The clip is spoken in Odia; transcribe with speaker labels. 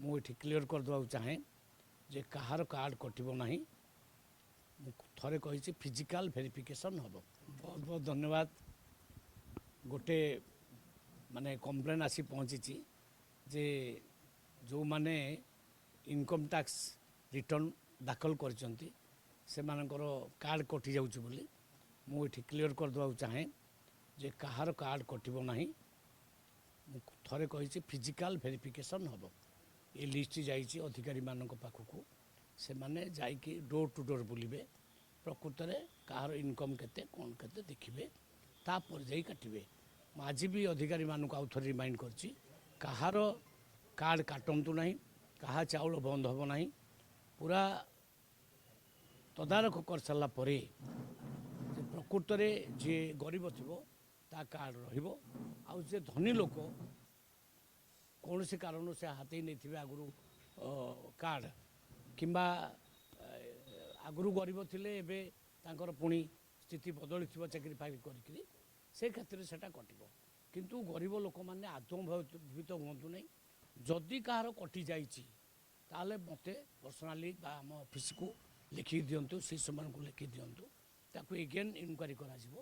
Speaker 1: ମୁଁ ଏଠି କ୍ଲିଅର୍ କରିଦେବାକୁ ଚାହେଁ ଯେ କାହାର କାର୍ଡ଼ କଟିବ ନାହିଁ। ମୁଁ ଥରେ କହିଛି, ଫିଜିକାଲ୍ ଭେରିଫିକେସନ୍ ହେବ। ବହୁତ ବହୁତ ଧନ୍ୟବାଦ। ଗୋଟେ ମାନେ କମ୍ପ୍ଲେନ୍ ଆସି ପହଞ୍ଚିଛି ଯେ ଯେଉଁମାନେ ଇନକମ୍ ଟ୍ୟାକ୍ସ ରିଟର୍ଣ୍ଣ ଦାଖଲ କରିଛନ୍ତି, ସେମାନଙ୍କର କାର୍ଡ଼ କଟିଯାଉଛି ବୋଲି। ମୁଁ ଏଠି କ୍ଲିଅର୍ କରିଦେବାକୁ ଚାହେଁ ଯେ କାହାର କାର୍ଡ଼ କଟିବ ନାହିଁ। ମୁଁ ଥରେ କହିଛି, ଫିଜିକାଲ୍ ଭେରିଫିକେସନ୍ ହେବ। ଏ ଲିଷ୍ଟ ଯାଇଛି ଅଧିକାରୀମାନଙ୍କ ପାଖକୁ। ସେମାନେ ଯାଇକି ଡୋର୍ ଟୁ ଡୋର୍ ବୁଲିବେ, ପ୍ରକୃତରେ କାହାର ଇନକମ୍ କେତେ, କ'ଣ କେତେ ଦେଖିବେ, ତାପରେ ଯାଇ କାଟିବେ। ମୁଁ ଆଜି ବି ଅଧିକାରୀମାନଙ୍କୁ ଆଉ ଥରେ ରିମାଇଣ୍ଡ କରିଛି, କାହାର କାର୍ଡ଼ କାଟନ୍ତୁ ନାହିଁ, କାହା ଚାଉଳ ବନ୍ଦ ହେବ ନାହିଁ। ପୁରା ତଦାରଖ କରିସାରିଲା ପରେ ଯେ ପ୍ରକୃତରେ ଯିଏ ଗରିବ ଥିବ, ତା କାର୍ଡ଼ ରହିବ। ଆଉ ଯିଏ ଧନୀ ଲୋକ, କୌଣସି କାରଣରୁ ସେ ହାତେଇ ନେଇଥିବେ ଆଗରୁ କାର୍ଡ଼, କିମ୍ବା ଆଗରୁ ଗରିବ ଥିଲେ, ଏବେ ତାଙ୍କର ପୁଣି ସ୍ଥିତି ବଦଳିଥିବ ଚାକିରି ଫାକିରି କରିକିରି, ସେ କ୍ଷେତ୍ରରେ ସେଟା କଟିବ। କିନ୍ତୁ ଗରିବ ଲୋକମାନେ ଆଦୌ ଭୟଭୀତ ହୁଅନ୍ତୁ ନାହିଁ। ଯଦି କାହାର କଟିଯାଇଛି, ତାହେଲେ ମୋତେ ପର୍ସନାଲି ବା ଆମ ଅଫିସକୁ ଲେଖିକି ଦିଅନ୍ତୁ, ସେମାନଙ୍କୁ ଲେଖିକି ଦିଅନ୍ତୁ, ତାକୁ ଏଗେନ୍ ଇନକ୍ୱାରି କରାଯିବ।